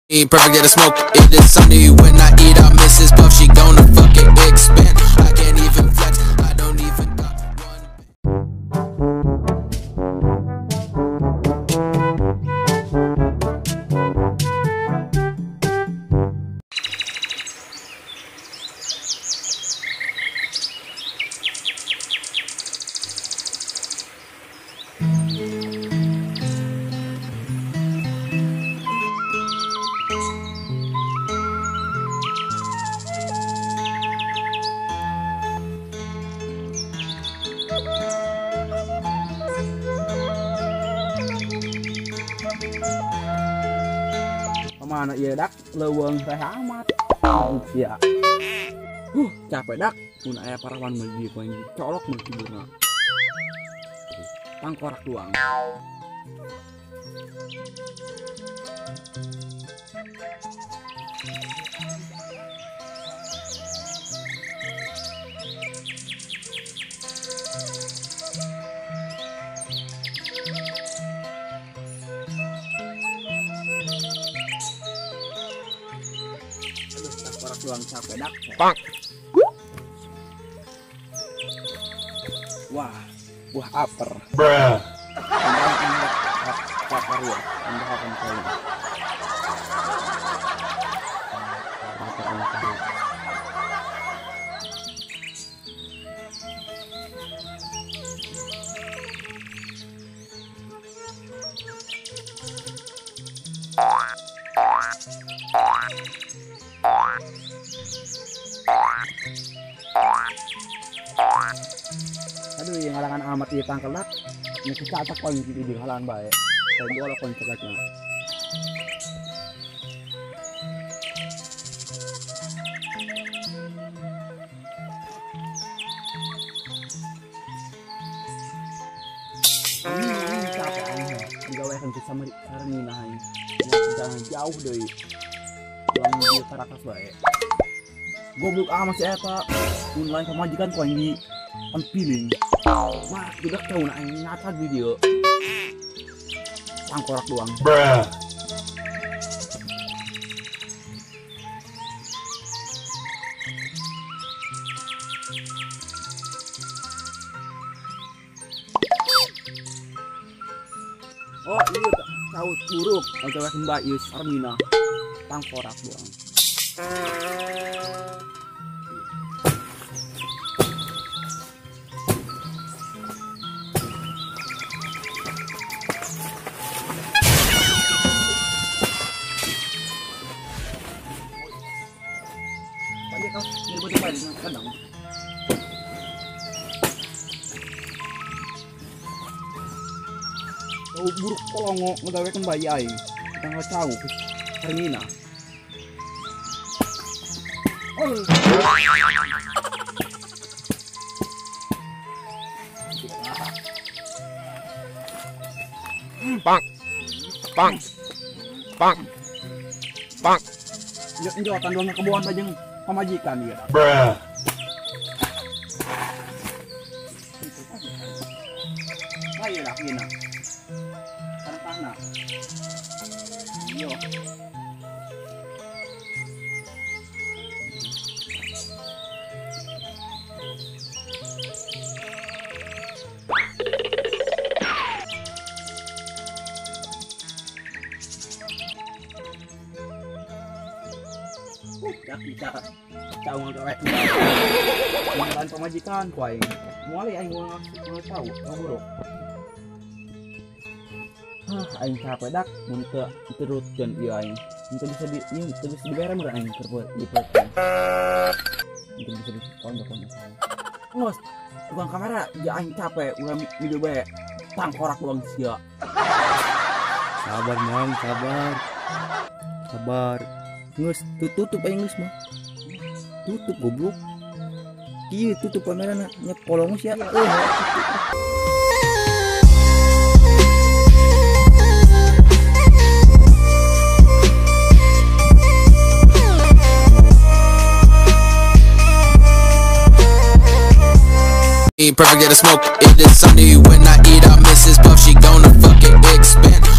Perfect at the smoke. It is sunny when I eat out Mrs. Puff. She gonna fucking expand. I can't even flex. I don't even got one. Mana ieu dak leuweung teh amat. Ya. Capek dak mun aya parawan meuli ku anjing colok meuli tiburna. Tangkorak doang. Doang capek dak. Bang. Wah, buah aper. Bruh. Aduh, yang halangan amat ieu tangkelak. Nya cacat paling di halangan bae. Saya bola konselakna. Ini capek aing digawekeun ku sama sareng aing. Jangan jauh deui. Ulang di Caracas bae. Goblok amat si eta. Mun lain pamajikan ku aing di piling. Wah, budak tahu nak aing nyata video. Tangkorak doang. Bruh. Oh, iya tahu buruk. Ojo mbak ieu Sarmina. Tangkorak doang. Tahu buruk kolongo ngegawekeun bayi aing. Kita nggak tahu Sarmina. Oh. Bang. Bang. Bang. Bang. Njotan doang keboan aja pamajikan dia. Bruh. Ayo lah gina. Tanah. Yo. Dak bisa tahu nggawe. Mantan pamajikan ku aing. Moal aing moal tahu, buruk. Hah, aing capek dak mun teu diteruskeun ieu aing. Teu bisa di ieu teu bisa dibere mun aing keur diperkeun. Teu bisa dikondok-kondok. Ngos, tukang kamera ya aing capek urang video bae. Tangkorak doang sia. Sabar, Mang, sabar. Sabar. Nges, tutup aing geus mah. Tutup goblok. Ieu tutup kamerana nya kolong sia. Perfect at the smoke. It is sunny when I eat out Mrs. Puff. She gonna fucking expand.